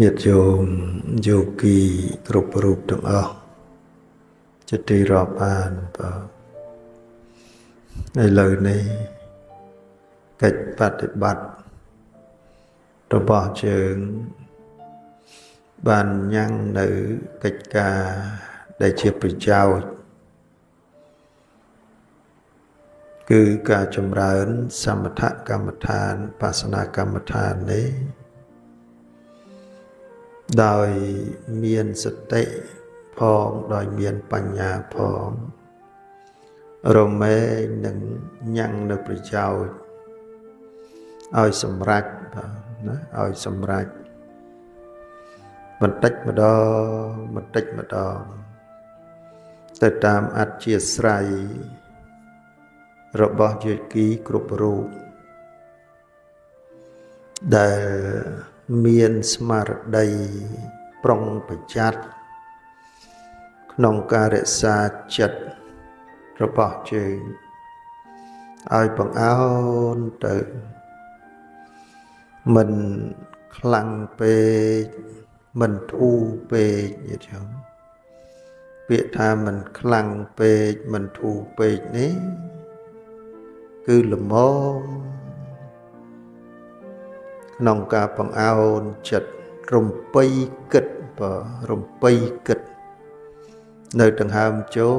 ញាតិញោមយោគីគ្រប់រូបទាំងអស់ជាទីរាប់អានបាទឥឡូវនេះកិច្ចបដិបត្តិរបស់យើងបានញ៉ាំងនៅកិច្ចការដែលជាប្រយោជន៍គឺការចម្រើនសមថកម្មដ្ឋានបាសនាកម្មដ្ឋាននេះដោយមានសតិផងដោយមានបញ្ញាផងរមែងនឹងញ៉ាំងនៅប្រយោជន៍ឲ្យសម្រេចបាទណាឲ្យសម្រេចបន្តិចម្ដងបន្តិចម្ដងទៅតាមអធ្យាស្រ័យរបស់យោគីគ្រប់រូបដែលមានស្មារតីប្រុងប្រយ័ត្នក្នុងការរក្សាចិត្តរបស់ជើងឲ្យបង្អោនទៅមិនខ្លាំងពេកមិនធូរពេកយល់ទេពាក្យថាមិនខ្លាំងពេកមិនធូរពេកនេះគឺល្មមក្នុងការបង្អោនចិត្តរំពៃគិតបើរំពៃគិតនៅដង្ហើមចូល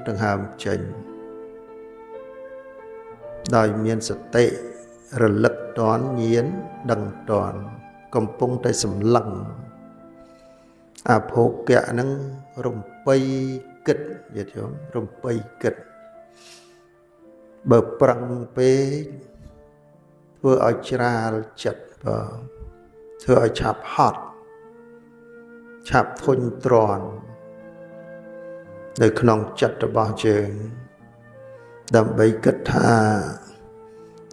ដង្ហើមចេញដោយមានសតិរលឹកតនញាណដឹងតនកំពុងតែសម្លឹងអភោគៈនឹងរំពៃគិតយល់ទេរំពៃគិតបើប្រឹងពេកធ្វើឲ្យច្រាលចិត្តបើធ្វើឲ្យឆាប់ហត់ឆាប់ធុញទ្រាន់នៅក្នុងចិត្តរបស់យើងដើម្បីគិតថា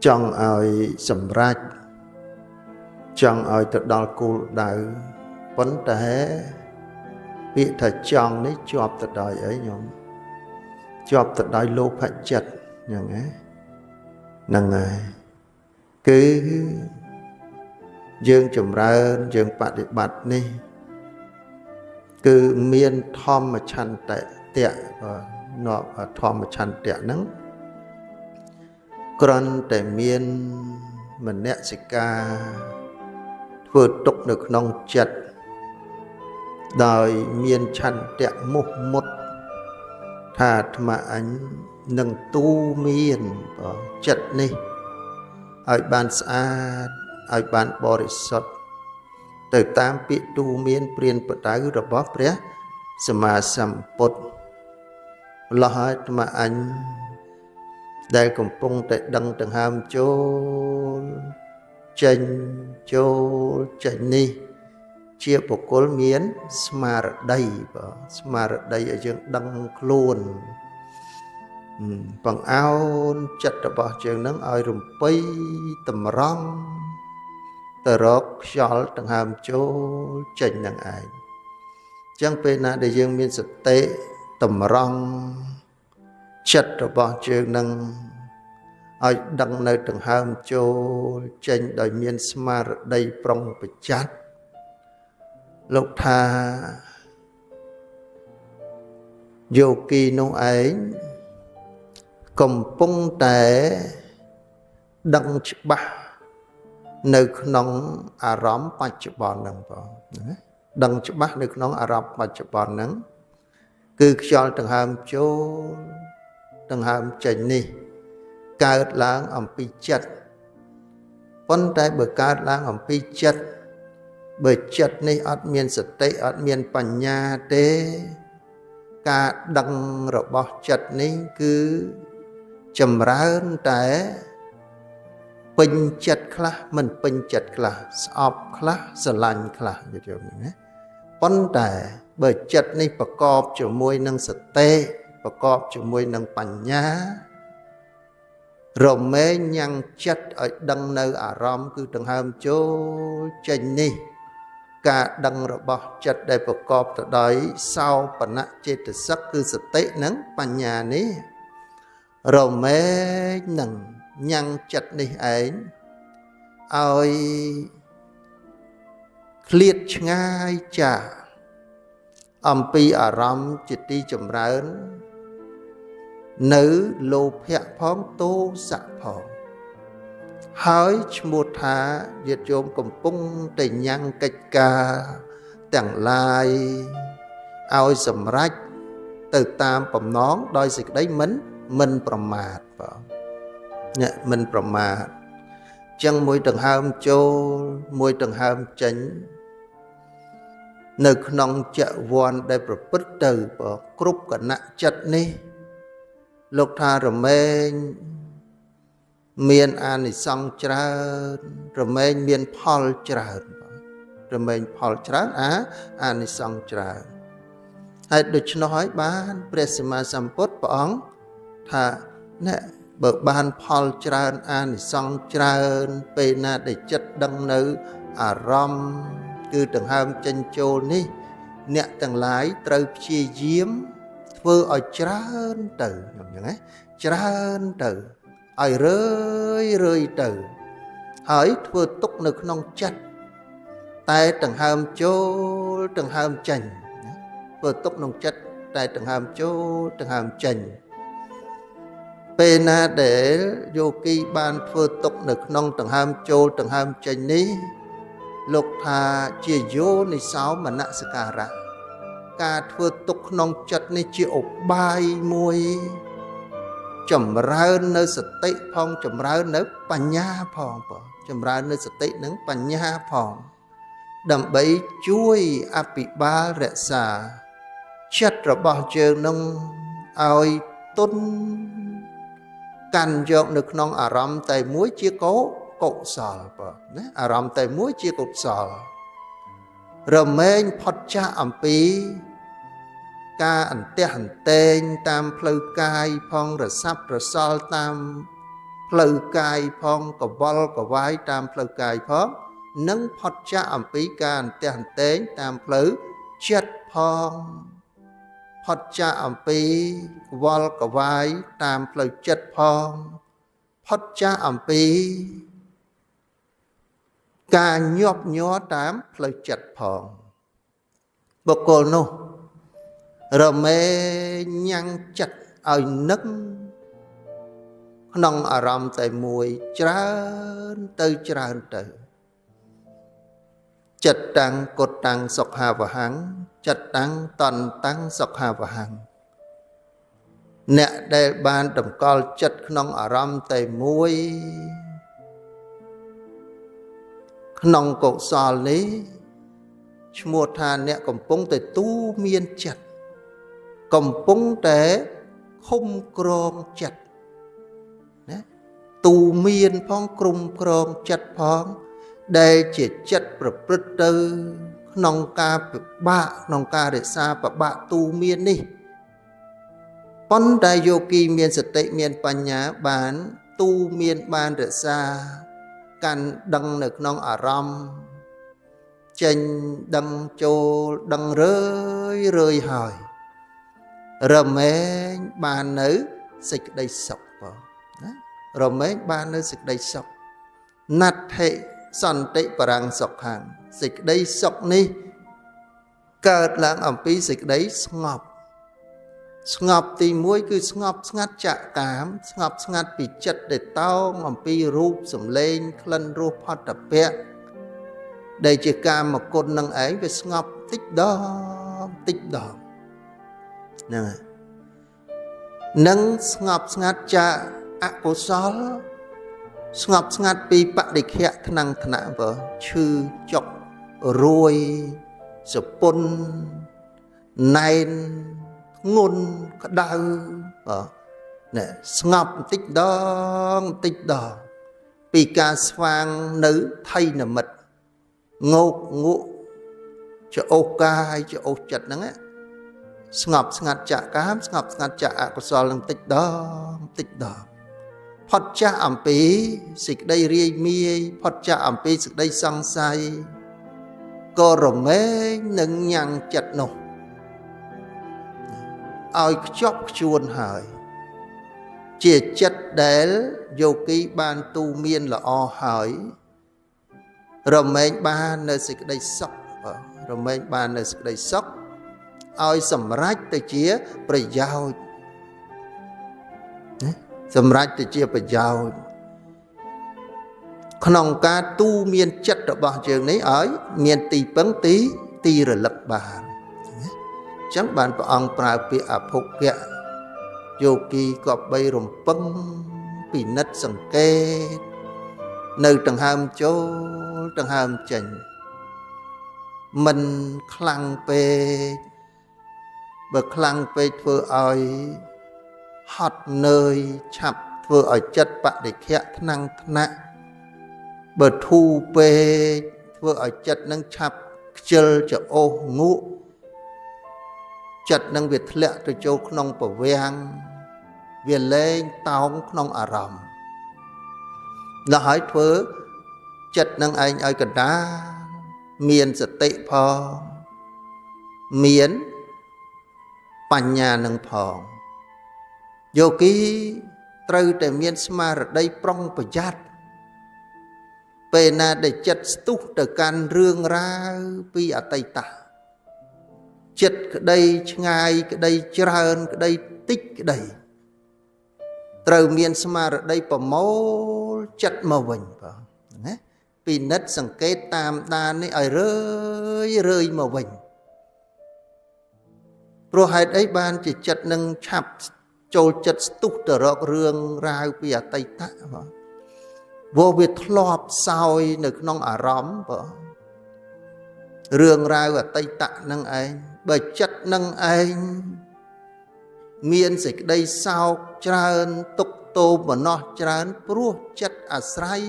ចង់ឲ្យសម្រេចចង់ឲ្យទៅដល់គោលដៅប៉ុន្តែពាក្យថាចង់នេះជាប់ទៅដោយអីញោមជាប់ទៅដោយលោភៈចិត្តហ្នឹងណាហ្នឹងហើយគឺយើងចម្រើនយើងបដិបត្តិនេះគឺមានធម្មឆន្ទៈបាទធម្មឆន្ទៈហ្នឹងគ្រាន់តែមានមនសិការធ្វើទុកនៅក្នុងចិត្តដោយមានឆន្ទៈមុះមុតថាអាត្មាអញនឹងទូមានបាទចិត្តនេះឲ្យបានស្អាតឲ្យបានបរិសុទ្ធទៅតាមពាក្យទូមានព្រានបដៅរបស់ព្រះសម្មាសម្ពុទ្ធម្ល៉េះហើយអាត្មាអញដែលកំពុងតែដឹងដង្ហើមចូលចេញចូលចេញនេះជាបុគ្គលមានស្មារតីបាទស្មារតីឲ្យយើងដឹងខ្លួនបង្អោនចិត្តរបស់យើងនឹងឲ្យរំពៃតម្រង់ទៅរកខ្យល់ដង្ហើមចូលចេញនឹងឯងអញ្ចឹងពេលណាដែលយើងមានសតិតម្រង់ចិត្តរបស់យើងនឹងឲ្យដឹងនៅដង្ហើមចូលចេញដោយមានស្មារតីប្រុងប្រយ័ត្នលោកថាយោគីនោះឯងកំពុងតែដឹងច្បាស់នៅក្នុងអារម្មណ៍បច្ចុប្បន្នហ្នឹងបងណាដឹងច្បាស់នៅក្នុងអារម្មណ៍បច្ចុប្បន្នហ្នឹងគឺខ្យល់ដង្ហើមចូលដង្ហើមចេញនេះកើតឡើងអំពីចិត្តប៉ុន្តែបើកើតឡើងអំពីចិត្តបើចិត្តនេះអត់មានសតិអត់មានបញ្ញាទេការដឹងរបស់ចិត្តនេះគឺចម្រើនតែពេញចិត្តខ្លះមិនពេញចិត្តខ្លះស្អប់ខ្លះស្រឡាញ់ខ្លះយល់ទេណាប៉ុន្តែបើចិត្តនេះប្រកបជាមួយនឹងសតិប្រកបជាមួយនឹងបញ្ញារមែងញ៉ាំងចិត្តឲ្យដឹងនៅអារម្មណ៍គឺដង្ហើមចូលចេញនេះការដឹងរបស់ចិត្តដែលប្រកបទៅដោយសោបនចេតសិកគឺសតិនិងបញ្ញានេះរមែងនឹងញ៉ាំងចិត្តនេះឯងឲ្យ ឃ្លាតឆ្ងាយចាកអំពីអារម្មណ៍ជាទីចម្រើននៅលោភៈផងទោសៈផងហើយឈ្មោះថាញាតិញោមកំពុងតែញ៉ាំងកិច្ចការទាំងឡាយឲ្យសម្រេចទៅតាមបំណងដោយសេចក្តីមិនប្រមាទបងអ្នកមិនប្រមាទចឹងមួយដង្ហើមចូលមួយដង្ហើមចេញនៅក្នុងចវ័នដែលប្រព្រឹត្តទៅបងគ្រប់គណៈចិត្តនេះលោកថារមែងមានអានិសង្សច្រើនរមែងមានផលច្រើនរមែងផលច្រើនអានិសង្សច្រើនហើយដូច្នោះហើយបានព្រះសម្មាសម្ពុទ្ធព្រះអង្គថាអ្នកបើបានផលច្រើនអានិសង្សច្រើនពេលណាដែលចិត្តដឹងនៅអារម្មណ៍គឺដង្ហើមចេញចូលនេះអ្នកទាំងឡាយត្រូវព្យាយាមធ្វើឲ្យច្រើនទៅខ្ញុំចឹងណាច្រើនទៅឲ្យរឿយរឿយទៅហើយធ្វើទុកនៅក្នុងចិត្តតែដង្ហើមចូលដង្ហើមចេញធ្វើទុកក្នុងចិត្តតែដង្ហើមចូលដង្ហើមចេញពេលណាដែលយោគីបានធ្វើទុកនៅក្នុងដង្ហើមចូលដង្ហើមចេញនេះលោកថាជាយោនិសោមនសិការៈការធ្វើទុកក្នុងចិត្តនេះជាឧបាយមួយចម្រើននៅសតិផងចម្រើននៅបញ្ញាផងបងចម្រើននៅសតិនិងបញ្ញាផងដើម្បីជួយអភិបាលរក្សាចិត្តរបស់យើងនឹងឲ្យទន់កាន់យកនៅក្នុងអារម្មណ៍តែមួយជាកុសលបងណាអារម្មណ៍តែមួយជាកុសលរមែងផុតចាស់អំពីការអន្ទះអន្ទែងតាមផ្លូវកាយផងរសាប់រសល់តាមផ្លូវកាយផងកវល់កវាយតាមផ្លូវកាយផងនិងផុតចាស់អំពីការអន្ទះអន្ទែងតាមផ្លូវចិត្តផងផុតចាស់អំពីកវល់កវាយតាមផ្លូវចិត្តផងផុតចាស់អំពីការញាប់ញ័រតាមផ្លូវចិត្តផងបុគ្គលនោះរមែងញ៉ាំងចិត្តឲ្យនឹកក្នុងអារម្មណ៍តែមួយច្រើនទៅច្រើនទៅចិត្តតាំងកុតតាំងសុខាវហੰចិត្តតាំងតន្តតាំងសុខាវហੰអ្នកដែលបានតម្កល់ចិត្តក្នុងអារម្មណ៍តែមួយក្នុងកុសលនេះឈ្មោះថាអ្នកកំពុងតែទូមានចិត្តកំពុងតែឃុំក្រងចិត្តណាទូមានផងក្រុមក្រងចិត្តផងដែលជាចិត្តប្រព្រឹត្តទៅក្នុងការពិបាកក្នុងការរក្សាពិបាកទូមាននេះប៉ុន្តែយោគីមានសតិមានបញ្ញាបានទូមានបានរក្សាកាន់ដឹងនៅក្នុងអារម្មណ៍ចេញដឹងចូលដឹងរឿយរឿយហើយរមែងបាននៅសេចក្តីសុខបងណារមែងបាននៅសេចក្តីសុខណដ្ឋិសន្តិបរੰសុខੰសេចក្តីសុខនេះកើតឡើងអំពីសេចក្តីស្ងប់ស្ងប់ទី1គឺស្ងប់ស្ងាត់ចាកកាមស្ងប់ស្ងាត់ពីចិត្តដែលតោងអំពីរូបសម្លេងក្លិនរសផតពៈដែលជាកាមគុណនឹងឯងវាស្ងប់តិចដងតិចដងហ្នឹងហើយនឹងស្ងប់ស្ងាត់ចាកអកុសលស្ងប់ស្ងាត់ពីបដិខៈថ្នាំងថ្នាក់បើឈឺចុករួយសពុនណែនធ្ងន់ក្តៅបើណែស្ងប់បន្តិចដងបន្តិចដងពីការស្វាងនៅថៃនិមិត្តងោកងក់ច្អូសកាយច្អូសចិត្តហ្នឹងស្ងប់ស្ងាត់ចាកកាមស្ងប់ស្ងាត់ចាកអកុសលនឹងតិចដងតិចដងផុតចាស់អំពីសេចក្តីរាយមាយផុតចាស់អំពីសេចក្តីសង្ស័យក៏រមែងនឹងញ៉ាំងចិត្តនោះឲ្យខ្ជាប់ខ្ជួនហើយជាចិត្តដែលយោគីបានទូមានល្អហើយ រមែងបាននៅសេចក្តីសុខរមែងបាននៅសេចក្តីសុខឲ្យសម្រេចទៅជាប្រយោជន៍ណាសម្រេចទៅជាប្រយោជន៍ក្នុងការទូមានចិត្តរបស់យើងនេះឲ្យមានទីពឹងទីរលឹកបានណាអញ្ចឹងបានព្រះអង្គប្រើពាក្យអភុគៈយោគីក៏បីរំពឹងពិនិត្យសង្កេតនៅដង្ហើមចូលដង្ហើមចេញមិនខ្លាំងពេកបើខ្លាំងពេកធ្វើឲ្យហត់នឿយឆាប់ធ្វើឲ្យចិត្តបដិខៈថ្នាំងថ្នាក់បើធូរពេកធ្វើឲ្យចិត្តនឹងឆាប់ខ្ជិលច្រអូសងក់ចិត្តនឹងវាធ្លាក់ទៅចូលក្នុងពវាំងវាលែងតោងក្នុងអារម្មណ៍ដល់ហើយធ្វើចិត្តនឹងឯងឲ្យកណ្ដាលមានសតិផងមានបញ្ញានឹងផងយោគីត្រូវតែមានស្មារតីប្រុងប្រយ័ត្នពេលណាដែលចិត្តស្ទុះទៅកាន់រឿងរ៉ាវពីអតីតចិត្តក្តីឆ្ងាយក្តីច្រើនក្តីតិចក្តីត្រូវមានស្មារតីប្រមូលចិត្តមកវិញបងណាពិនិត្យសង្កេតតាមដាននេះឲ្យរឿយរឿយមកវិញព្រោះហេតុអីបានជាចិត្តនឹងឆាប់ចូលចិត្តស្ទុះទៅរករឿងរ៉ាវពីអតីតបងព្រោះវាធ្លាប់សោយនៅក្នុងអារម្មណ៍បងរឿងរ៉ាវអតីតនឹងឯងបើចិត្តនឹងឯងមានសេចក្តីសោកច្រើនទុក្ខទោមនស្សច្រើនព្រោះចិត្តអាស្រ័យ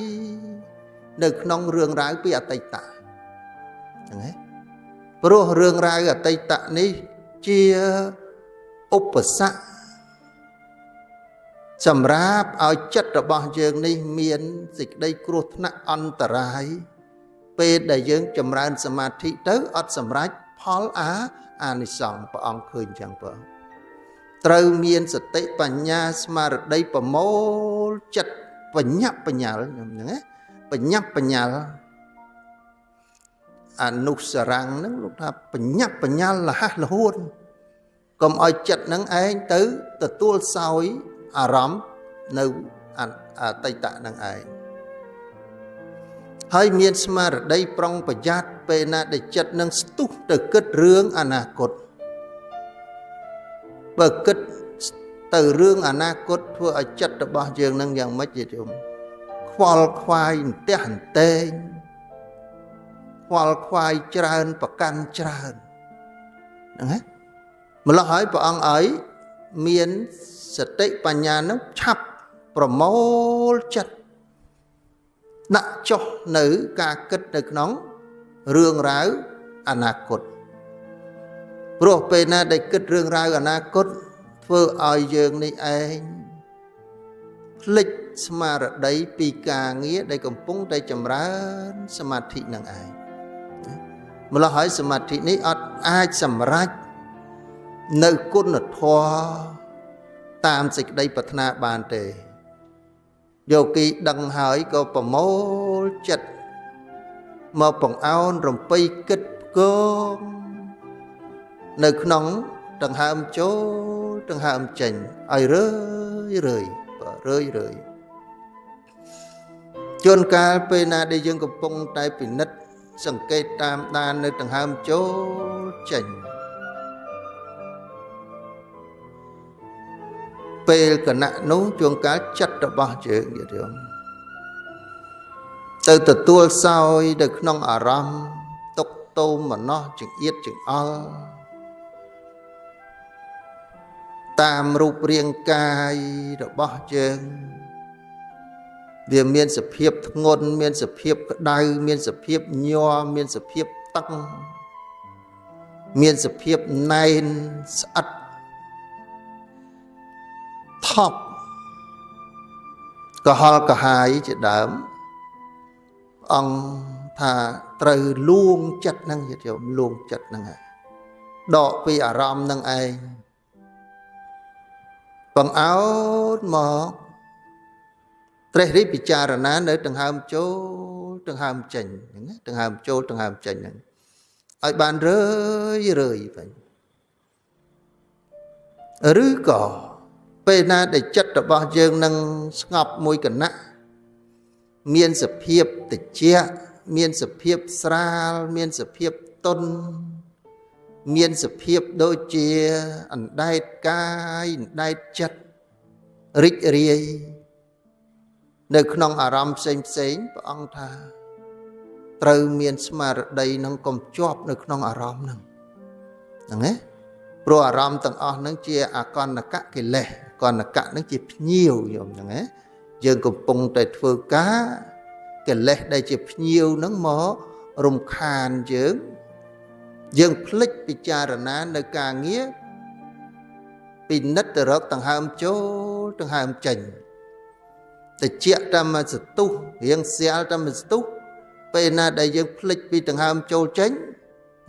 នៅក្នុងរឿងរ៉ាវពីអតីតហ្នឹងឯងព្រោះរឿងរ៉ាវអតីតនេះជាឧបសគ្គសម្រាប់ឲ្យចិត្តរបស់យើងនេះមានសេចក្តីគ្រោះថ្នាក់អន្តរាយពេលដែលយើងចម្រើនសមាធិទៅអត់សម្រេចផលអានិសង្សព្រះអង្គឃើញចឹងបងត្រូវមានសតិបញ្ញាស្មារតីប្រមូលចិត្តបញ្ញាប់បញ្ញាល់ខ្ញុំហ្នឹងណាបញ្ញាប់បញ្ញាល់អនុសរੰហ្នឹងលោកថាបញ្ញាប់បញ្ញាល់លះលហួនកុំឲ្យចិត្តហ្នឹងឯងទៅទទួលសោយអារម្មណ៍នៅអតីតហ្នឹងឯងហើយមានស្មារតីប្រុងប្រយ័ត្នពេលណាដែលចិត្តនឹងស្ទុះទៅគិតរឿងអនាគតបើគិតទៅរឿងអនាគតធ្វើឲ្យចិត្តរបស់យើងនឹងយ៉ាងម៉េចយំខ្វល់ខ្វាយអន្ទះអន្ទែងខ្វល់ខ្វាយច្រើនប្រកាន់ច្រើនហ្នឹងហ៎ម្ល៉េះហើយព្រះអង្គឲ្យមានសតិបញ្ញានឹងឆាប់ប្រមូលចិត្តដាក់ចុះនៅការគិតនៅក្នុងរឿងរ៉ាវអនាគតព្រោះពេលណាដែលគិតរឿងរ៉ាវអនាគតធ្វើឲ្យយើងនេះឯងភ្លេចស្មារតីពីការងារដែលកំពុងតែចម្រើនសមាធិនឹងឯងម្ល៉េះហើយសមាធិនេះអត់អាចសម្រេចនៅគុណធម៌តាមសេចក្តីប្រាថ្នាបានទេយោគីដឹងហើយក៏ប្រមូលចិត្តមកបង្អោនរំពៃគិតផ្គងនៅក្នុងដង្ហើមចូលដង្ហើមចេញឲ្យរឿយរឿយរឿយរឿយជួនកាលពេលណាដែលយើងកំពុងតែពិនិត្យសង្កេតតាមដាននៅដង្ហើមចូលចេញពេលគណៈនោះជួនកាលចិត្តរបស់យើងយល់ទៅទទួលសោយនៅក្នុងអារម្មណ៍ទុក្ខទោមនស្សចង្អៀតចង្អល់តាមរូបរាងកាយរបស់យើងវាមានសភាពធ្ងន់មានសភាពក្តៅមានសភាពញ័រមានសភាពតឹងមានសភាពណែនស្អិតថប់កុហលកហាយជាដើមអង្គថាត្រូវលួងចិត្តហ្នឹងយល់លួងចិត្តហ្នឹងដកពីអារម្មណ៍ហ្នឹងឯងបង្អោនមក ត្រេះរិះពិចារណានៅដង្ហើមចូលដង្ហើមចេញហ្នឹងណាដង្ហើមចូលដង្ហើមចេញហ្នឹងឲ្យបានរឿយរឿយវិញឬក៏ពេលណាដែលចិត្តរបស់យើងនឹងស្ងប់មួយគណៈមានសភាពតិចមានសភាពស្រាលមានសភាពទន់មានសភាពដូចជាអណ្ដែតកាយអណ្ដែតចិត្តរីករាយនៅក្នុងអារម្មណ៍ផ្សេងផ្សេងព្រះអង្គថាត្រូវមានស្មារតីនឹងកុំជាប់នៅក្នុងអារម្មណ៍ហ្នឹងហ្នឹងណាព្រោះអារម្មណ៍ទាំងអស់ហ្នឹងជាអកណ្ណកកិលេសកណ្ណកហ្នឹងជាភ្ញៀវញោមហ្នឹងណាយើងកំពុងតែធ្វើការកិលេសដែលជាភ្ញៀវហ្នឹងមករំខានយើងយើងភ្លេចពិចារណានៅការងារពិនិត្យទៅរកដង្ហើមចូលដង្ហើមចេញតិចតាមសទុះរៀងសៀលតាមសទុះពេលណាដែលយើងភ្លេចពីដង្ហើមចូលចេញ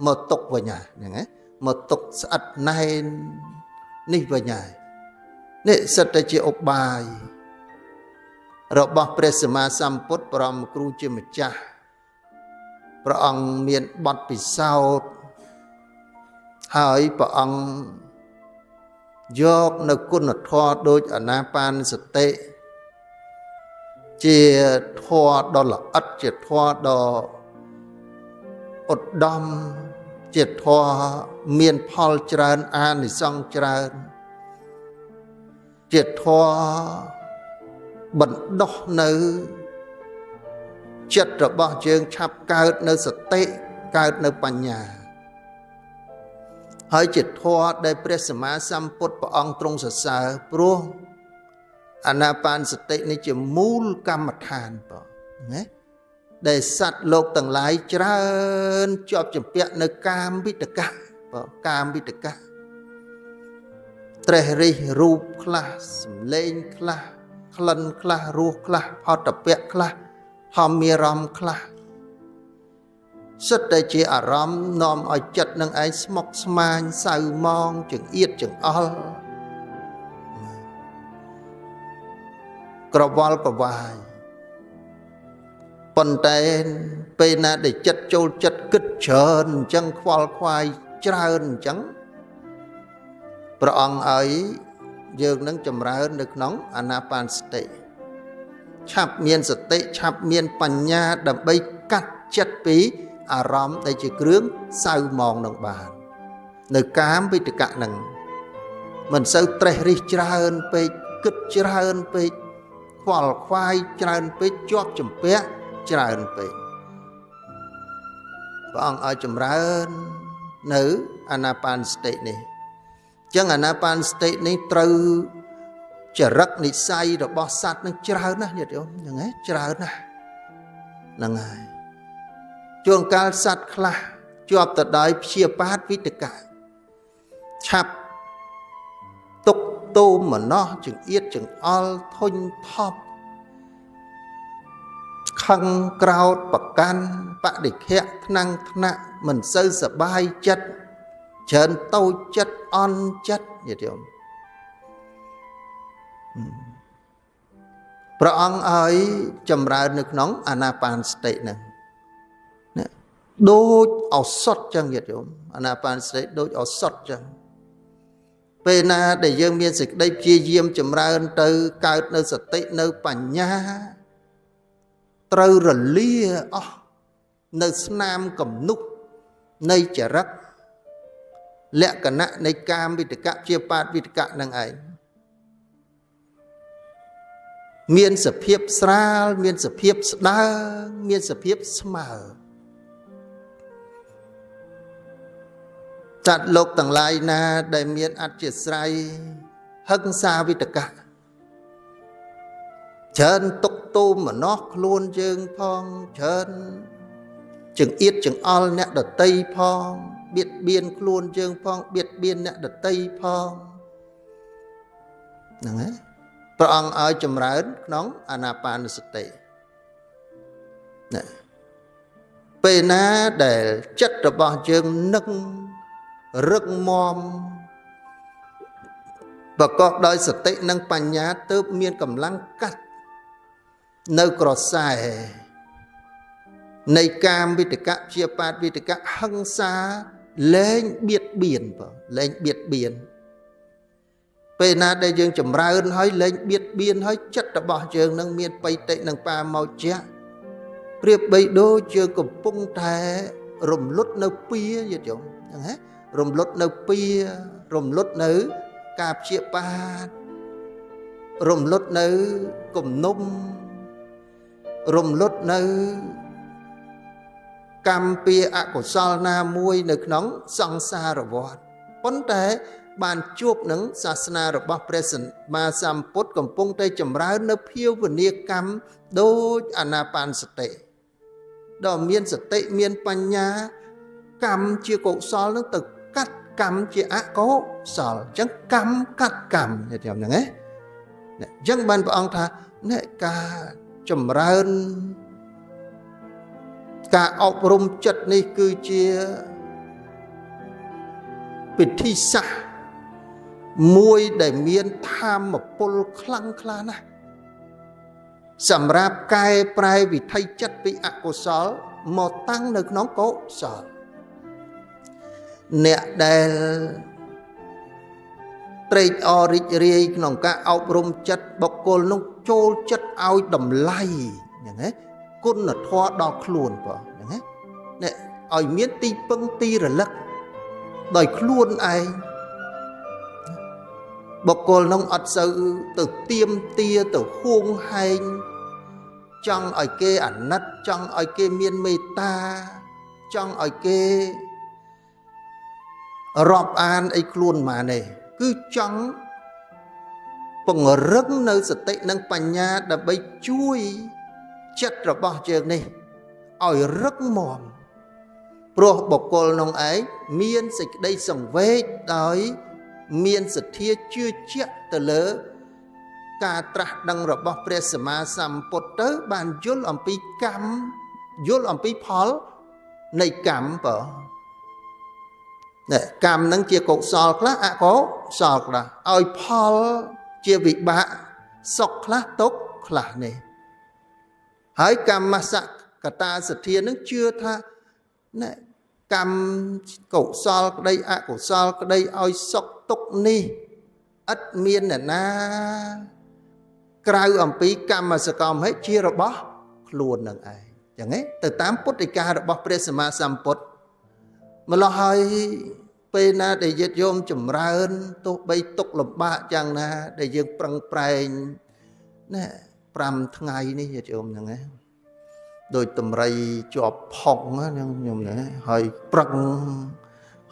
មកទុកវិញហ្នឹងណាមកទុកស្អិតណែននេះវិញហើយនេះសិតតែជាឧបាយរបស់ព្រះសម្មាសម្ពុទ្ធបរមគ្រូជាម្ចាស់ព្រះអង្គមានបទពិសោធន៍ហើយព្រះអង្គយកនៅគុណធម៌ដូចអានាបានសតិជាធម៌ដ៏ល្អិតជាធម៌ដ៏ឧត្តមជាធម៌មានផលច្រើនអានិសង្សច្រើនជាធម៌បណ្ដុះនៅចិត្តរបស់យើងឆាប់កើតនៅសតិកើតនៅបញ្ញាហើយជាធម៌ដែលព្រះសម្មាសម្ពុទ្ធព្រះអង្គទ្រង់សរសើរព្រោះអានាបានសតិនេះជាមូលកម្មដ្ឋានបងណាដែលសត្វលោកទាំងឡាយច្រើនជាប់ជំពាក់នៅកាមវិតកៈបងកាមវិតកៈត្រេះរិះរូបខ្លះសម្លេងខ្លះក្លិនខ្លះរសខ្លះផតពៈខ្លះធម្មារម្មណ៍ខ្លះសិតតែជាអារម្មណ៍នាំឲ្យចិត្តនឹងឯងស្មុគស្មាញសៅមងចង្អៀតចង្អល់ក្រវល់ក្រវាយប៉ុន្តែពេលណាដែលចិត្តចូលចិត្តគិតច្រើនអញ្ចឹងខ្វល់ខ្វាយច្រើនអញ្ចឹងព្រះអង្គឲ្យយើងនឹងចម្រើននៅក្នុងអានាបានសតិឆាប់មានសតិឆាប់មានបញ្ញាដើម្បីកាត់ចិត្តពីអារម្មណ៍ដែលជាគ្រឿងសៅមងនឹងបាននៅកាមវិតកៈនឹងមិនសូវត្រេះរិះច្រើនពេកគិតច្រើនពេកខ្វល់ខ្វាយច្រើនពេកជាប់ជំពាក់ច្រើនពេកព្រះអង្គឲ្យចម្រើននៅអានាបានសតិនេះចឹងអានាបានសតិនេះត្រូវចរិតនិស័យរបស់សត្វនឹងច្រើនណាស់ញាតិញោមហ្នឹងឯងច្រើនណាស់ហ្នឹងហើយជួនកាលសត្វខ្លះជាប់ទៅដោយព្យាបាទវិតកៈឆាប់ទុកទោមនស្សចង្អៀតចង្អល់ធុញថប់ខឹងក្រោធប្រកាន់បដិខៈថ្នាំងថ្នាក់មិនសូវសប្បាយចិត្តច្រើនតូចចិត្តអន់ចិត្តញាតិញោមព្រះអង្គឲ្យចម្រើននៅក្នុងអានាបានសតិហ្នឹងណាដូចឱសថចឹងញាតិញោមអានាបានសតិដូចឱសថចឹងពេលណាដែលយើងមានសេចក្តីព្យាយាមចម្រើនទៅកើតនៅសតិនៅបញ្ញាត្រូវរលាអស់នៅស្នាមកំនុះនៃចរិតលក្ខណៈនៃកាមវិតកៈជាបាទវិតកៈនឹងឯងមានសភាពស្រាលមានសភាពស្ដើងមានសភាពស្មើចាត់លោកទាំងឡាយណាដែលមានអធិស្រ័យហិង្សាវិតកៈច្រើនទុកទោមនស្សខ្លួនយើងផងច្រើនចង្អៀតចង្អល់អ្នកដតីផងបៀតបៀនខ្លួនយើងផងបៀតបៀនអ្នកដតីផងហ្នឹងហើយព្រះអង្គឲ្យចម្រើនក្នុងអានាបានសតិណាពេលណាដែលចិត្តរបស់យើងនឹងរឹងមាំប្រកបដោយសតិនិងបញ្ញាទើបមានកម្លាំងកាត់ នៅក្រសែនៃកាមវិតកៈព្យាបាទវិតកៈហិង្សាលែងបៀតបៀនបងលែងបៀតបៀនពេលណាដែលយើងចម្រើនហើយលែងបៀតបៀនហើយចិត្តរបស់យើងនឹងមានបិតិនិងបាមោចៈប្រៀបបីដូចយើងកំពុងតែរំលត់នៅពៀញាតិញោមហ្នឹងហ៎រំលត់នៅពៀរំលត់នៅការព្យាបាទរំលត់នៅគំនុំរំលត់នៅកម្មពៀអកុសលណាមួយនៅក្នុងសង្សារវដ្តប៉ុន្តែបានជួបនឹងសាសនារបស់ព្រះសម្មាសម្ពុទ្ធកំពុងតែចម្រើននៅភាវនាកម្មដូចអានាបានសតិដល់មានសតិមានបញ្ញាកម្មជាកុសលនឹងទៅកាត់កម្មជាអកុសលអញ្ចឹងកម្មកាត់កម្មញាតិញោមហ្នឹងណាអញ្ចឹងបានព្រះអង្គថាអ្នកការចម្រើនការអប់រំចិត្តនេះគឺជាពិធីសាស្ត្រមួយដែលមានធម៌ពលខ្លាំងក្លាណាស់សម្រាប់កែប្រែវិថីចិត្តពីអកុសលមកតាំងនៅក្នុងកុសលអ្នកដែលត្រេកអររីករាយក្នុងការអប់រំចិត្តបុគ្គលនោះចូលចិត្តឲ្យតម្លៃហ្នឹងណាគុណធម៌ដល់ខ្លួនបងហ្នឹងណាអ្នកឲ្យមានទីពឹងទីរលឹកដោយខ្លួនឯងបុគ្គលនោះអត់សូវទៅទៀមទាទៅហួងហែងចង់ឲ្យគេអាណិតចង់ឲ្យគេមានមេត្តាចង់ឲ្យគេរាប់អានអីខ្លួនម៉ានេះគឺចង់ពង្រឹងនៅសតិនិងបញ្ញាដើម្បីជួយចិត្តរបស់យើងនេះឲ្យរឹងមាំព្រោះបុគ្គលនោះឯងមានសេចក្តីសង្វេគដោយមានសទ្ធាជឿជាក់ទៅលើការត្រាស់ដឹងរបស់ព្រះសម្មាសម្ពុទ្ធទៅបានយល់អំពីកម្មយល់អំពីផលនៃកម្មបើនេះកម្មនឹងជាកុសលខ្លះអកុសលខ្លះឲ្យផលជាវិបាកសុខខ្លះទុក្ខខ្លះនេះហើយកម្មសកតាសទ្ធានឹងជឿថាណែកម្មកុសលក្តីអកុសលក្តីឲ្យសុខទុក្ខនេះឥតមានអ្នកណាក្រៅអំពីកម្មសកម្មហេតុជារបស់ខ្លួននឹងឯងចឹងហ៎ទៅតាមពុទ្ធិការបស់ព្រះសម្មាសម្ពុទ្ធម្ល៉េះហើយពេលណាដែលញាតិញោមចម្រើនទោះបីទុក្ខលំបាកយ៉ាងណាដែលយើងប្រឹងប្រែងណា5ថ្ងៃនេះញាតិញោមហ្នឹងណាដោយតម្រៃជាប់ផុងហ្នឹងញោមណាហើយប្រឹង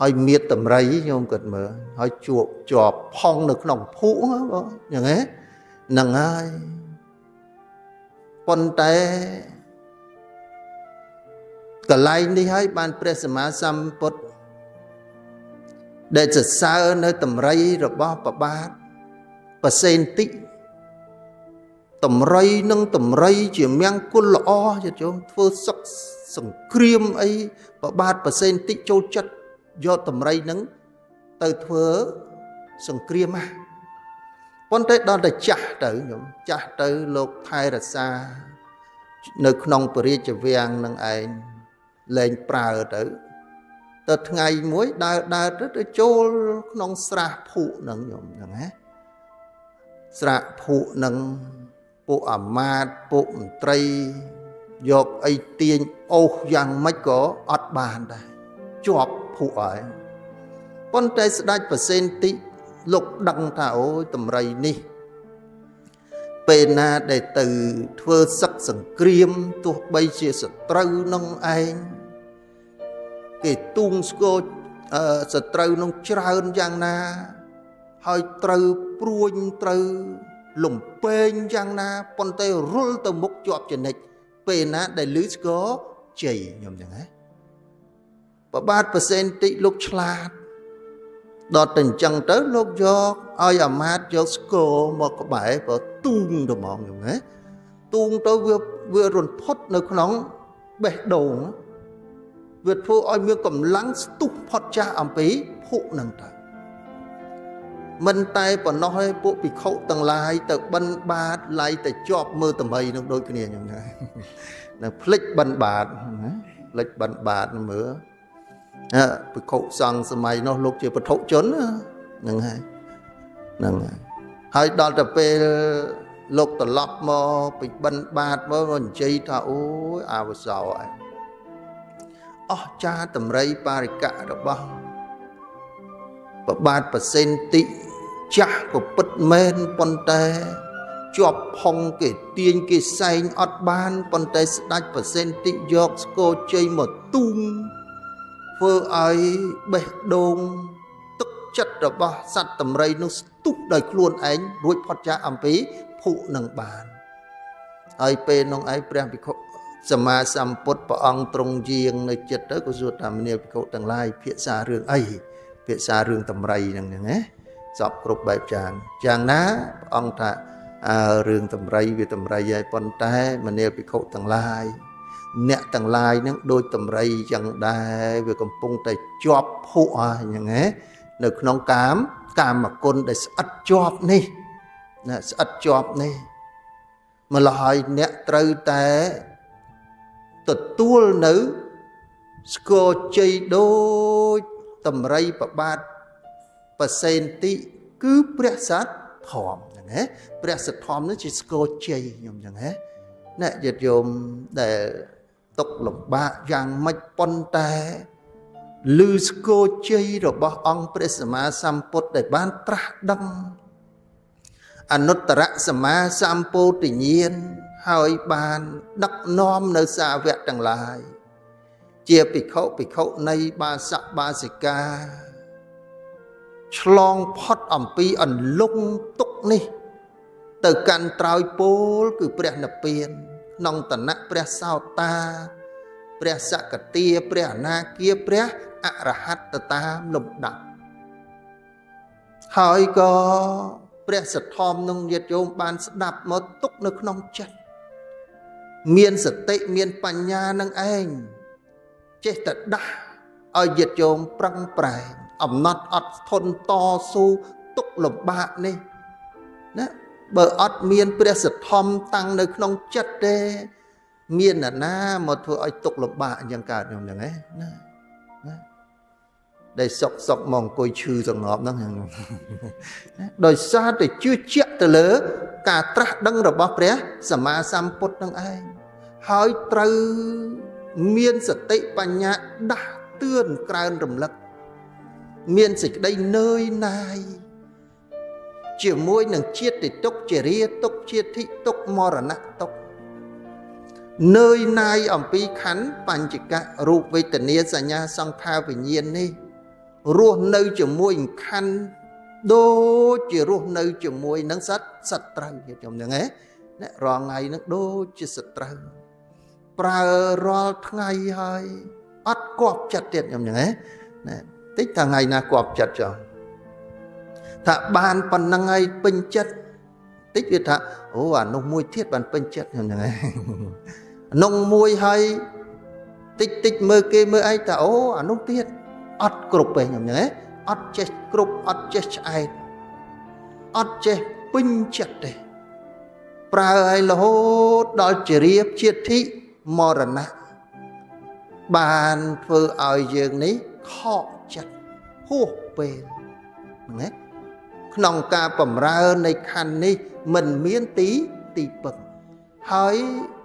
ហើយមៀតតម្រៃញោមគិតមើលហើយជួបជាប់ផុងនៅក្នុងភក់បងហ្នឹងហ៎ហ្នឹងហើយប៉ុន្តែកន្លែងនេះហើយបានព្រះសម្មាសម្ពុទ្ធដែលសរសើរនៅតម្រៃរបស់ព្រះបាទប្រសេនតិតម្រៃនឹងតម្រៃជាមង្គលល្អញាតិញោមធ្វើសឹកសង្គ្រាមអីព្រះបាទប្រសេនតិចូលចិត្តយកតម្រៃនឹងទៅធ្វើសង្គ្រាមណាប៉ុន្តែដល់តែចាស់ទៅញោមចាស់ទៅលោកថែរក្សានៅក្នុងព្រះរាជវាំងនឹងឯងលែងប្រើទៅទៅថ្ងៃមួយដើរដើរទៅចូលក្នុងស្រះភក់នឹងញោមហ្នឹងណាស្រះភក់នឹងពួកអាមាត្យពួកមន្ត្រីយកអីទាញអូសយ៉ាងម៉េចក៏អត់បានដែរជាប់ភក់ហើយប៉ុន្តែស្ដេចប្រសេនតិលោកដឹងថាអូយតម្រៃនេះពេលណាដែលទៅធ្វើសឹកសង្គ្រាមទោះបីជាសត្រូវនឹងឯងគេទូងស្គរសត្រូវនឹងច្រើនយ៉ាងណាហើយត្រូវព្រួញត្រូវលំពេងយ៉ាងណាប៉ុន្តែរុលទៅមុខជាប់ជានិច្ចពេលណាដែលលឺស្គរជ័យខ្ញុំចឹងហ៎ព្រះបាទប្រសេនតិលោកឆ្លាតដល់តែអញ្ចឹងទៅលោកយកឲ្យអាមាត្យយកស្គរមកក្បែរបើទូងទៅហ្មងខ្ញុំហ៎ទូងទៅវារន្ធត់នៅក្នុងបេះដូងវាធ្វើឲ្យមានកម្លាំងស្ទុះផុតចាស់អំពីភក់នឹងទៅ មិនតែប៉ុណ្ណោះទេពួកភិក្ខុទាំងឡាយទៅបិណ្ឌបាតឡៃទៅជាប់មើលតម្រៃនឹងដូចគ្នាខ្ញុំណានៅភ្លេចបិណ្ឌបាតណាភ្លេចបិណ្ឌបាតមើលភិក្ខុសង្ឃសម័យនោះលោកជាពធជនហ្នឹងហើយហ្នឹងហើយដល់ទៅពេលលោកត្រឡប់មកពីបិណ្ឌបាតមកនិយាយថាអូយអាវសោឯងអស់ចាតម្រៃបារិកៈរបស់ប្របាទប្រសិនតិចាស់ក៏ពិតមែនប៉ុន្តែជាប់ផុងគេទាញគេសែងអត់បានប៉ុន្តែស្ដេចប្រសិនតិយកស្គរជ័យមកទូងធ្វើឲ្យបេះដូងទឹកចិត្តរបស់សត្វតម្រៃនោះស្ទុះដោយខ្លួនឯងរួចផុតចាកអំពីភុនឹងបានហើយពេលនោះឯងព្រះភិក្ខុសម្មាសម្ពុទ្ធព្រះអង្គទ្រង់យាងនៅចិត្តទៅក៏សួរថាមនាលភិក្ខុទាំងឡាយភាសារឿងអីភាសារឿងតម្រៃហ្នឹងណាសពគ្រប់បែបយ៉ាងយ៉ាងណាព្រះអង្គថារឿងតម្រៃវាតម្រៃហើយប៉ុន្តែមនាលភិក្ខុទាំងឡាយអ្នកទាំងឡាយហ្នឹងដូចតម្រៃយ៉ាងដែរវាកំពុងតែជាប់ភុហើយហ្នឹងណានៅក្នុងកាមគុណដែលស្អិតជាប់នេះណាស្អិតជាប់នេះម្ល៉េះហើយអ្នកត្រូវតែទទួលនៅស្គរជ័យដូចតម្រៃប្របាទប្រសិនតិគឺព្រះសត្វធម្មហ្នឹងណាព្រះសទ្ធម្មនេះជាស្គរជ័យខ្ញុំចឹងណាអ្នកញាតិញោមដែលຕົកលំបាកយ៉ាងម៉េចប៉ុន្តែឮស្គរជ័យរបស់អង្គព្រះសម្មាសម្ពុទ្ធដែលបានត្រាស់ដឹងអនុត្តរសម្មាសម្ពោធិញ្ញាណហើយបានដឹកនាំនៅសាវកទាំងឡាយជាភិក្ខុភិក្ខុនៃបាសកបាសិកាឆ្លងផុតអំពីអន្លង់ទុកនេះទៅកាន់ត្រើយពោលគឺព្រះនិព្វានក្នុងតនៈព្រះសោតាព្រះសកទាព្រះអនាគាព្រះអរហន្តតាមលំដាប់ហើយក៏ព្រះសទ្ធំនឹងញាតិញោមបានស្ដាប់មកទុកនៅក្នុងចិត្តមានសតិមានបញ្ញានឹងឯងចេះតែដាស់ឲ្យញាតិញោមប្រឹងប្រែងអំណត់អត់ធន់តស៊ូទុកលំបាកនេះណាបើអត់មានព្រះសទ្ធំតាំងនៅក្នុងចិត្តទេមានអ្នកណាមកធ្វើឲ្យទុកលំបាកអញ្ចឹងកើតខ្ញុំហ្នឹងណាណាដែលសុកសុកមកអង្គុយឈឺសងប់ហ្នឹងដោយសារតែជឿជាក់ទៅលើការត្រាស់ដឹងរបស់ព្រះសម្មាសម្ពុទ្ធនឹងឯងហើយត្រូវមានសតិបញ្ញាដាស់តឿនក្រើនរំលឹកមានសេចក្តីនឿយណាយជាមួយនឹងជាតិទុក្ខជារាទុក្ខជាតិទុក្ខមរណៈទុក្ខនឿយណាយអំពីខណ្ឌបញ្ចកៈរូបវេទនាសញ្ញាសង្ខារវិញ្ញាណនេះរស់នៅជាមួយខណ្ឌដូចជារស់នៅជាមួយនឹងសត្វសត្រូវខ្ញុំហ្នឹងណាអ្នករាល់ថ្ងៃហ្នឹងដូចជាសត្រូវប្រើរាល់ថ្ងៃហើយអត់គប់ចិត្តទៀតខ្ញុំហ្នឹងណាតិចថាថ្ងៃណាគប់ចិត្តចុះថាបានប៉ុណ្ណឹងហើយពេញចិត្តតិចវាថាអូអានោះមួយទៀតបានពេញចិត្តខ្ញុំហ្នឹងនោះមួយហើយតិចតិចមើលគេមើលឯងថាអូអានោះទៀតអត់គ្រប់ទេខ្ញុំហ្នឹងអត់ចេះគ្រប់អត់ចេះឆ្អែតអត់ចេះពេញចិត្តទេប្រើឲ្យរហូតដល់ជារៀបជាតិមរណៈបានធ្វើឲ្យយើងនេះខកចិត្តហួសពេលហ្នឹងណាក្នុងការបំរើនៃខណ្ឌនេះមិនមានទីពឹងហើយ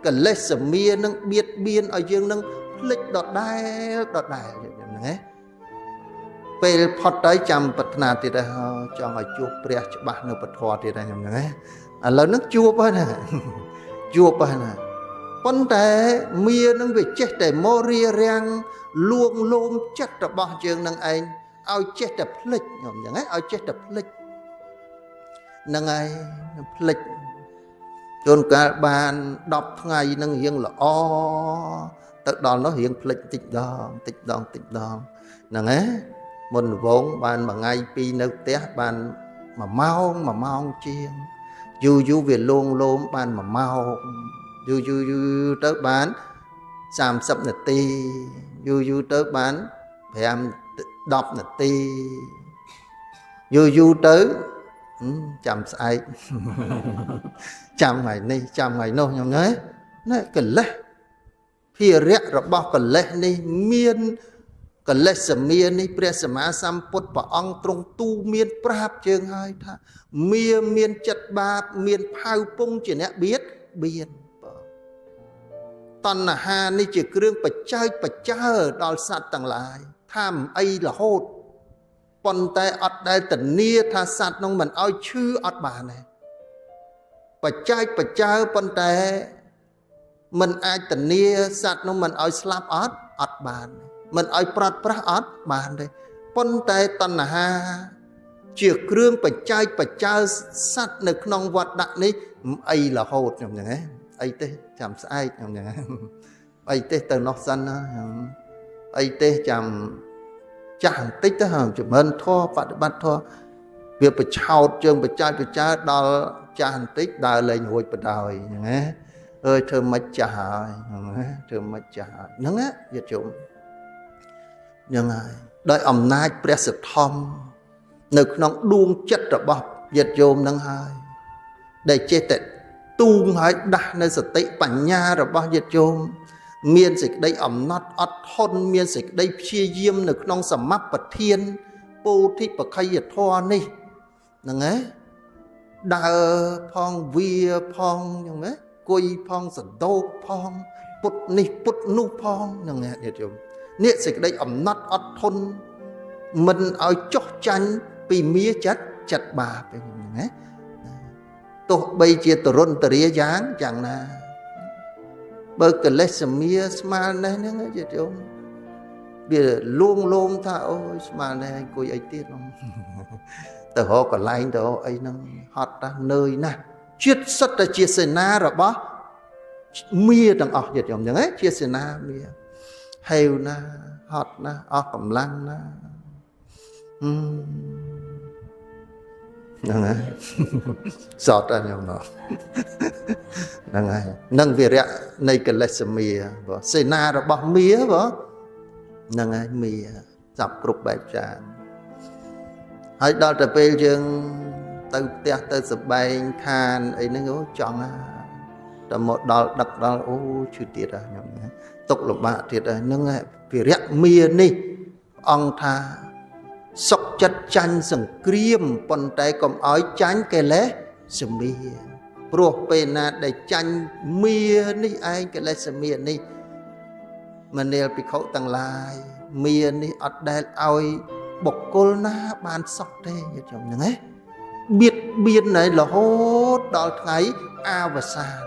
កលេសមានឹងបៀតបៀនឲ្យយើងនឹងភ្លេចដដែលដដែលហ្នឹងណាពេលផុតទៅចាំប្រាថ្នាទៀតហើយចង់ឲ្យជួបព្រះច្បាស់នៅពធទៀតហើយខ្ញុំហ្នឹងណាឥឡូវហ្នឹងជួបហើយណាជួបហើយណាប៉ុន្តែមានឹងវាចេះតែមករារាំងលួងលោមចិត្តរបស់យើងនឹងឯងឲ្យចេះតែភ្លេចខ្ញុំហ្នឹងណាឲ្យចេះតែភ្លេចហ្នឹងហើយភ្លេចជួនកាលបាន10ថ្ងៃនឹងរៀងល្អទៅដល់នោះរៀងភ្លេចតិចម្ដងតិចម្ដងតិចម្ដងហ្នឹងណាមុនវងបានមួយថ្ងៃពីរនៅផ្ទះបាន1ម៉ោង1ម៉ោងជាងយូរយូរវាលងលោមបាន1ម៉ោងយូរយូរទៅបាន30នាទីយូរយូរទៅបាន5 10នាទី យូរយូរទៅចាំស្អែកចាំថ្ងៃនេះចាំថ្ងៃនោះខ្ញុំណាណែកិលេសភារៈរបស់កិលេសនេះមានកិលេសមានេះព្រះសម្មាសម្ពុទ្ធព្រះអង្គទ្រង់ទូមានប្រាប់ជើងហើយថាមានចិត្តបាបមានផៅពងជាអ្នកបៀតបៀនតណ្ហានេះជាគ្រឿងបច្ចើចបច្ចើដល់សត្វទាំងឡាយថាមិនអីរហូតប៉ុន្តែអត់ដែលធានាថាសត្វនោះមិនឲ្យឈឺអត់បានទេបច្ចើចបច្ចើប៉ុន្តែមិនអាចធានាសត្វនោះមិនឲ្យស្លាប់អត់អត់បានមិនឲ្យប្រាត់ប្រាស់អត់បានទេប៉ុន្តែតណ្ហាជាគ្រឿងបច្ចើចបច្ចើសត្វនៅក្នុងវត្តដាក់នេះមិនអីរហូតខ្ញុំហ្នឹងហ៎អីទេចាំស្អែកខ្ញុំហ្នឹងអីទេទៅនោះសិនណាអីទេចាំចាស់បន្តិចទៅចម្រើនធម៌បដិបត្តិធម៌វាប្រឆោតជើងបច្ចើចបច្ចើដល់ចាស់បន្តិចដើរលែងរួចបដ ாய் ហ្នឹងណាអើយធ្វើមិនចាស់ហើយហ្នឹងណាធ្វើមិនចាស់ហើយហ្នឹងណាញាតិញោមហ្នឹងហើយដោយអំណាចព្រះសទ្ធំនៅក្នុងដួងចិត្តរបស់ញាតិញោមហ្នឹងហើយដែលចេះតែទូងហើយដាស់នៅសតិបញ្ញារបស់ញាតិញោមមានសេចក្តីអំណត់អត់ធន់មានសេចក្តីព្យាយាមនៅក្នុងសមបទានពោធិបក្ខយធម៌នេះហ្នឹងណាដើរផងវាផងហ្នឹងណាគុយផងសដោកផងពុតនេះពុតនោះផងហ្នឹងណាញាតិញោមនេះសេចក្តីអំណត់អត់ធន់មិនឲ្យចុះចាញ់ពីមាចិត្តចិត្តបាបហ្នឹងណាទោះបីជាទរុនទរាយ៉ាងយ៉ាងណាបើកិលេសមាស្មាននេះហ្នឹងញាតិញោមវាលួងលោមថាអូយស្មាននេះអង្គុយអីទៀតហ្នឹងទៅរកកន្លែងទៅរកអីហ្នឹងហត់ណាស់នឿយណាស់ជាតិសុទ្ធតែជាសេនារបស់មាទាំងអស់ញាតិញោមហ្នឹងជាសេនាមាហេវណាហត់ណាស់អស់កម្លាំងណាហ្នឹងហើយសតអញខ្ញុំណោះហ្នឹងហើយនឹងវិរៈនៃកិលេសមាបងសេនារបស់មាបងហ្នឹងហើយមាសັບគ្រប់បែបចានហើយដល់ទៅពេលយើងទៅផ្ទះទៅសបែងខានអីហ្នឹងអូចង់តែមកដល់ដឹកដល់អូឈឺទៀតខ្ញុំទុកលំបាកទៀតហ្នឹងវិរៈមានេះអង្គថាសុកចិត្តចាញ់សង្គ្រាមប៉ុន្តែកុំឲ្យចាញ់កិលេសមាព្រោះពេលណាដែលចាញ់មានេះឯងកិលេសមានេះមនាលភិក្ខុទាំងឡាយមានេះអត់ដែលឲ្យបុគ្គលណាបានសុខទេញាតិញោមហ្នឹងណាបៀតបៀនហើយរហូតដល់ថ្ងៃអវសាន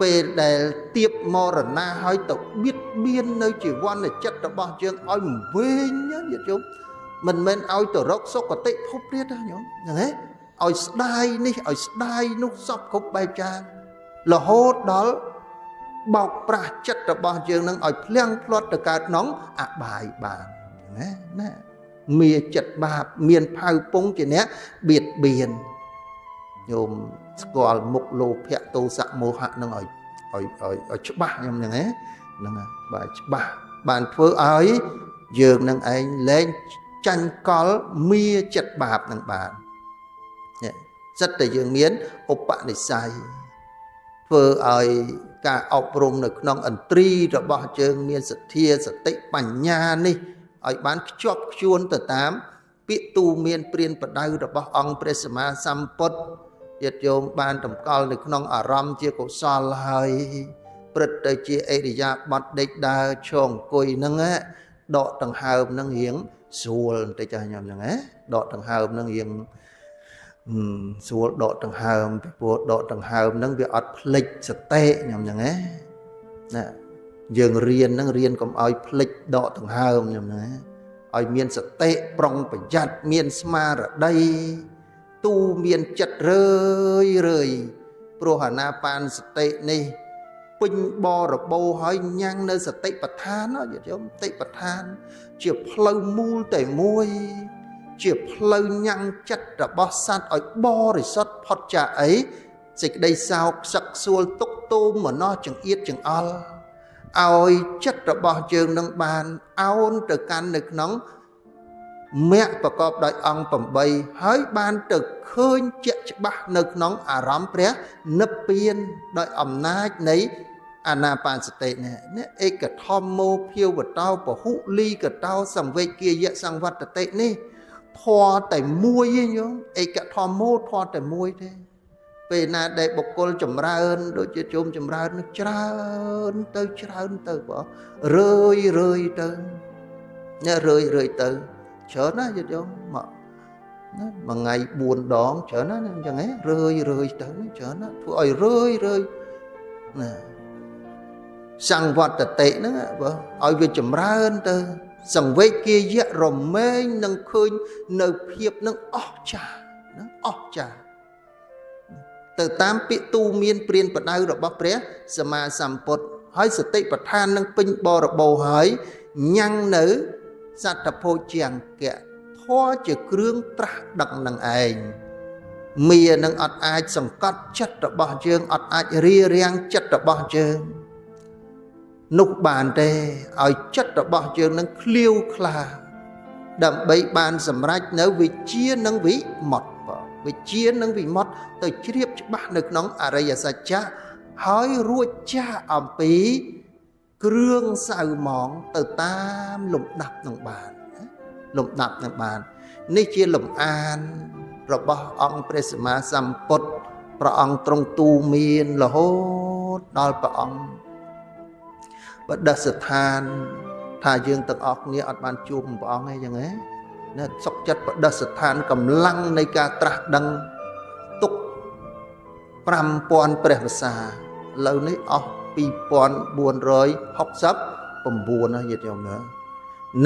ពេលដែលទៀបមរណៈហើយទៅបៀតបៀននៅជីវនចិត្តរបស់យើងឲ្យវែងញាតិញោមមិនមែនឲ្យទៅរកសុគតិភពទៀតទេញោមហ្នឹងហ៎ឲ្យស្ដាយនេះឲ្យស្ដាយនោះសពគ្រប់បែបចានរហូតដល់បោកប្រាស់ចិត្តរបស់យើងនឹងឲ្យភ្លាំងភ្លាត់ទៅកើតក្នុងអបាយបានណាណាមានចិត្តបាបមានផៅពងជាអ្នកបៀតបៀនញោមស្គាល់មុខលោភៈទោសៈមោហៈនឹងឲ្យឲ្យឲ្យច្បាស់ខ្ញុំហ្នឹងណាហ្នឹងបាទច្បាស់បានធ្វើឲ្យយើងនឹងឯងលែងចាញ់កលមាចិត្តបាបនឹងបាននេះសិតតែយើងមានឧបនិស្ស័យធ្វើឲ្យការអប់រំនៅក្នុងឥន្ទ្រីរបស់យើងមានសទ្ធាសតិបញ្ញានេះឲ្យបានខ្ជាប់ខ្ជួនទៅតាមពាក្យទូមានព្រានបដៅរបស់អង្គព្រះសម្មាសម្ពុទ្ធញាតិញោមបានតម្កល់នៅក្នុងអារម្មណ៍ជាកុសលហើយព្រឹត្តទៅជាអរិយាបថដេកដើរឈរអង្គុយហ្នឹងដកដង្ហើមហ្នឹងរៀងស្រួលបន្តិចញោមហ្នឹងណាដកដង្ហើមហ្នឹងរៀងស្រួលដកដង្ហើមពីព្រោះដកដង្ហើមហ្នឹងវាអត់ភ្លេចសតិញោមហ្នឹងណាណាយើងរៀនហ្នឹងរៀនកុំឲ្យភ្លេចដកដង្ហើមញោមហ្នឹងឲ្យមានសតិប្រុងប្រយ័ត្នមានស្មារតីទូមានចិត្តរឿយរឿយព្រោះអានាបានសតិនេះពេញបរិបូរហើយញ៉ាំងនៅសតិប្បដ្ឋានញាតិញោមសតិប្បដ្ឋានជាផ្លូវមូលតែមួយជាផ្លូវញ៉ាំងចិត្តរបស់សត្វឲ្យបរិសុទ្ធផុតចាកអីសេចក្តីសោកសឹកសួលទុកទោមណោះចង្អៀតចង្អល់ឲ្យចិត្តរបស់យើងនឹងបានអោនទៅកាន់នៅក្នុង មគ្គប្រកបដោយអង្គ8ហើយបានទៅឃើញជាក់ច្បាស់នៅក្នុងអារម្មណ៍ព្រះនិព្វានដោយអំណាចនៃអានាបានសតិនេះនេះឯកធម្មោភាវតោពហុលីកតោសង្វេគាយៈសង្វត្តតិនេះធម៌តែមួយទេញោមឯកធម្មោធម៌តែមួយទេពេលណាដែលបុគ្គលចម្រើនដូចជាជុំចម្រើននឹងច្រើនទៅច្រើនទៅបងរឿយរឿយទៅនេះរឿយរឿយទៅច្រើនណាស់យល់យោមកណាមួយថ្ងៃ4ដងច្រើនណាស់អញ្ចឹងហ៎រឿយរឿយទៅច្រើនណាស់ធ្វើឲ្យរឿយរឿយណាសង្វត្តតិហ្នឹងបងឲ្យវាចម្រើនទៅសង្វេគាយៈរមែងនឹងឃើញនៅភាពនឹងអស្ចារ្យណាអស្ចារ្យទៅតាមពាក្យទូមានព្រានបដៅរបស់ព្រះសម្មាសម្ពុទ្ធហើយសតិប្បដ្ឋាននឹងពេញបរិបូរណ៍ហើយញ៉ាំងនៅសត្វភោជាង្គៈធម៌ជាគ្រឿងត្រាស់ដឹងនឹងឯងមានឹងអត់អាចសង្កត់ចិត្តរបស់យើងអត់អាចរារាំងចិត្តរបស់យើងនោះបានទេឲ្យចិត្តរបស់យើងនឹងឃ្លាវខ្លាដើម្បីបានសម្រេចនៅវិជ្ជានិងវិមុតវិជ្ជានិងវិមុតទៅជ្រាបច្បាស់នៅក្នុងអរិយសច្ចៈហើយរួចចាស់អំពីគ្រឿងសៅមងទៅតាមលំដាប់នឹងបានលំដាប់នឹងបាននេះជាលំអានរបស់អង្គព្រះសម្មាសម្ពុទ្ធព្រះអង្គទ្រង់ទូមានរហូតដល់ព្រះអង្គបដិស្ថានថាយើងទាំងអស់គ្នាអត់បានជួបព្រះអង្គទេចឹងហ៎ណាសុខចិត្តបដិស្ថានកម្លាំងនៃការត្រាស់ដឹងទុក5000ព្រះវស្សាឥឡូវនេះអស់2469ណាញាតិញោមណា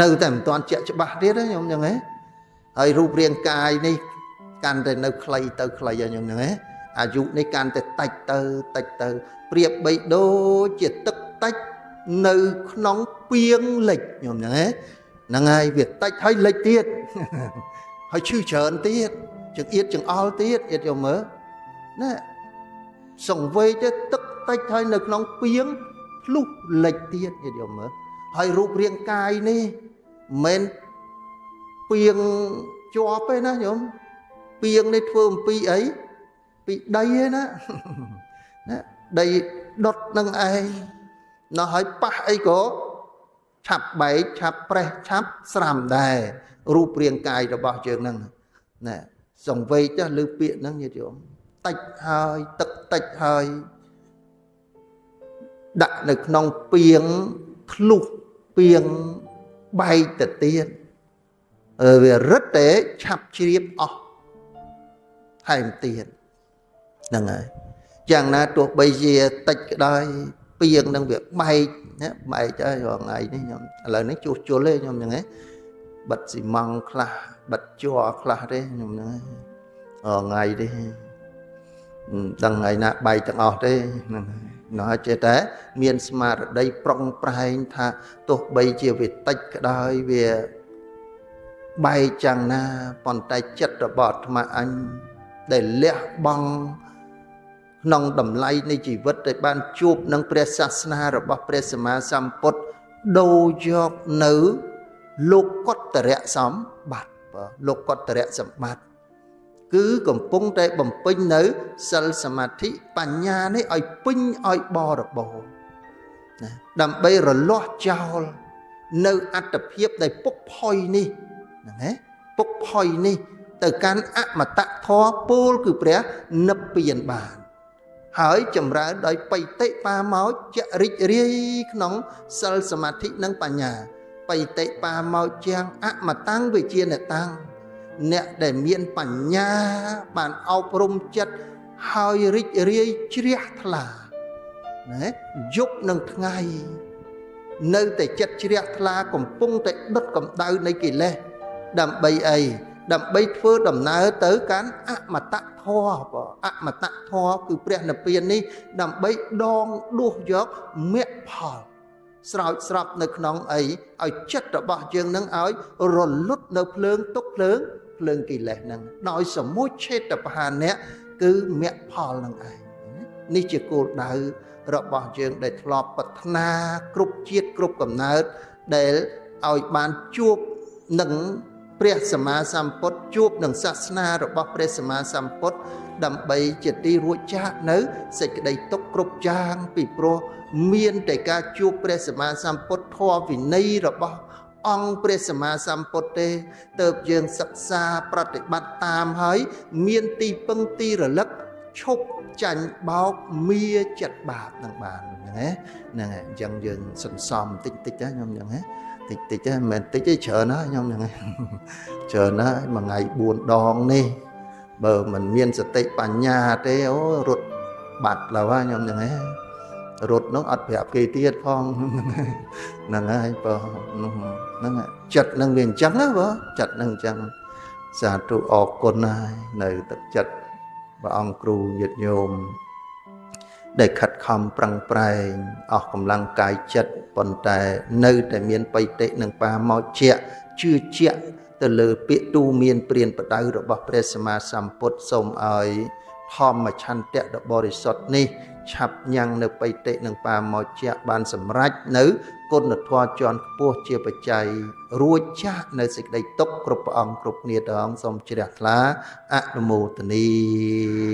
នៅតែមិនទាន់ជាក់ច្បាស់ទៀតណាញោមចឹងហ៎ហើយរូបរាងកាយនេះកាន់តែនៅខ្លីទៅខ្លីញោមចឹងហ៎អាយុនេះកាន់តែតិចទៅតិចទៅប្រៀបបីដូចជាទឹកតិចនៅក្នុងពាងលិចញោមចឹងហ៎ហ្នឹងហើយវាតិចហើយលិចទៀតហើយឈឺច្រើនទៀតចង្អៀតចង្អល់ទៀតញាតិញោមមើលណាសង្វេគទេទឹកតិចហើយនៅក្នុងពាងភ្លុះលិចទៀតញាតិញោមមើលហើយរូបរាងកាយនេះមិនមែនពាងជាប់ទេណាញោមពាងនេះធ្វើអំពីអីពីដីទេណាណាដីដុតនឹងឯងណោះហើយប៉ះអីក៏ឆាប់បែកឆាប់ប្រេះឆាប់ស្រាំដែររូបរាងកាយរបស់យើងហ្នឹងណាសង្វេគទៅលើពាក្យហ្នឹងញាតិញោមតិចហើយទឹកតិចហើយដាក់នៅក្នុងពាងធ្លុះពាងបែកទៅទៀតវារឹតតែឆាប់ជ្រាបអស់ថែមទៀតហ្នឹងហើយយ៉ាងណាទោះបីជាតិចក្តីពាងនឹងវាបែកណាបែកហើយរាល់ថ្ងៃនេះខ្ញុំឥឡូវនេះជួសជុលទេខ្ញុំហ្នឹងឯងបិទស៊ីម៉ង់ខ្លះបិទជ័រខ្លះទេខ្ញុំហ្នឹងរាល់ថ្ងៃទេដឹងថ្ងៃណាបែកទាំងអស់ទេហ្នឹងនោះចេះតែមានស្មារតីប្រុងប្រែងថាទោះបីជាវាតិចក្តីវាបែកយ៉ាងណាប៉ុន្តែចិត្តរបស់អាត្មាអញដែលលះបង់ក្នុងតម្លៃនៃជីវិតដែលបានជួបនឹងព្រះសាសនារបស់ព្រះសម្មាសម្ពុទ្ធដូរយកនៅលោកុត្តរសម្បត្តិលោកុត្តរសម្បត្តិគឺកំពុងតែបំពេញនៅសិលសមាធិបញ្ញានេះឲ្យពេញឲ្យបរិបូរណ៍ណាដើម្បីរលាស់ចោលនៅអត្តភាពដែលពុកផុយនេះហ្នឹងហ៎ពុកផុយនេះទៅកាន់អមតៈធម៌ពោលគឺព្រះនិព្វានបានហើយចម្រើនដោយបិតិបាមោចរីករាយក្នុងសិលសមាធិនិងបញ្ញាបិតិបាមោជាងអមតាំងវិជាណតាំងអ្នកដែលមានបញ្ញាបានអប់រំចិត្តហើយរីករាយជ្រះថ្លាណាយប់និងថ្ងៃនៅតែចិត្តជ្រះថ្លាកំពុងតែដុតកម្ដៅនៃកិលេសដើម្បីអីដើម្បីធ្វើដំណើរទៅកាន់អមតៈធម៌អមតៈធម៌គឺព្រះនិព្វាននេះដើម្បីដងដួសយកមគ្គផលស្រោចស្រពនៅក្នុងអីឲ្យចិត្តរបស់យើងនឹងឲ្យរលត់នៅភ្លើងទុកភ្លើងកិលេសហ្នឹងដោយសមុច្ឆេតបហានៈគឺមគ្គផលនឹងឯងនេះជាគោលដៅរបស់យើងដែលធ្លាប់ប្រាថ្នាគ្រប់ជាតិគ្រប់កំណើតដែលឲ្យបានជួបនឹង ព្រះសម្មាសម្ពុទ្ធជួបនឹងសាសនារបស់ព្រះសម្មាសម្ពុទ្ធដើម្បីជាទីរួចចាកនៅសេចក្តីទុក្ខគ្រប់យ៉ាងពីព្រោះមានតែការជួបព្រះសម្មាសម្ពុទ្ធធម៌វិន័យរបស់អង្គព្រះសម្មាសម្ពុទ្ធទេទើបយើងសិក្សាប្រតិបត្តិតាមហើយមានទីពឹងទីរលឹកឈប់ចាញ់បោកមាចិត្តបាបនឹងបានហ្នឹងណាហ្នឹងហើយអញ្ចឹងយើងសន្សំតិចតិចណាខ្ញុំអញ្ចឹងណាតិចតិចហ្នឹងមិនមែនតិចទេច្រើនណាខ្ញុំហ្នឹងច្រើនណាមួយថ្ងៃ4ដងនេះបើមិនមានសតិបញ្ញាទេអូរត់បាត់ឡើយខ្ញុំហ្នឹងរត់នោះអត់ប្រាប់គេទៀតផងហ្នឹងហើយបើហ្នឹងចិត្តនឹងវាអញ្ចឹងណាបើចិត្តនឹងអញ្ចឹងសាធុអរគុណហើយនៅទឹកចិត្តព្រះអង្គគ្រូញាតិញោមដែលខិតខំប្រឹងប្រែងអស់កម្លាំងកាយចិត្តប៉ុន្តែនៅតែមានបិទិនិងបាមកជាជឿជាក់ទៅលើពាក្យទូមានព្រានបដៅរបស់ព្រះសម្មាសម្ពុទ្ធសូមឲ្យធម្មឆន្ទៈដ៏បរិសុទ្ធនេះឆាប់ញ៉ាំងនៅបិទិនិងបាមកជាបានសម្រេចនៅគុណធម៌ជាន់ខ្ពស់ជាបច្ច័យរួចចាស់នៅសេចក្តីទុក្ខគ្រប់ព្រះអង្គគ្រប់គ្នាទាំងសូមជ្រះថ្លាអនុមោទនី។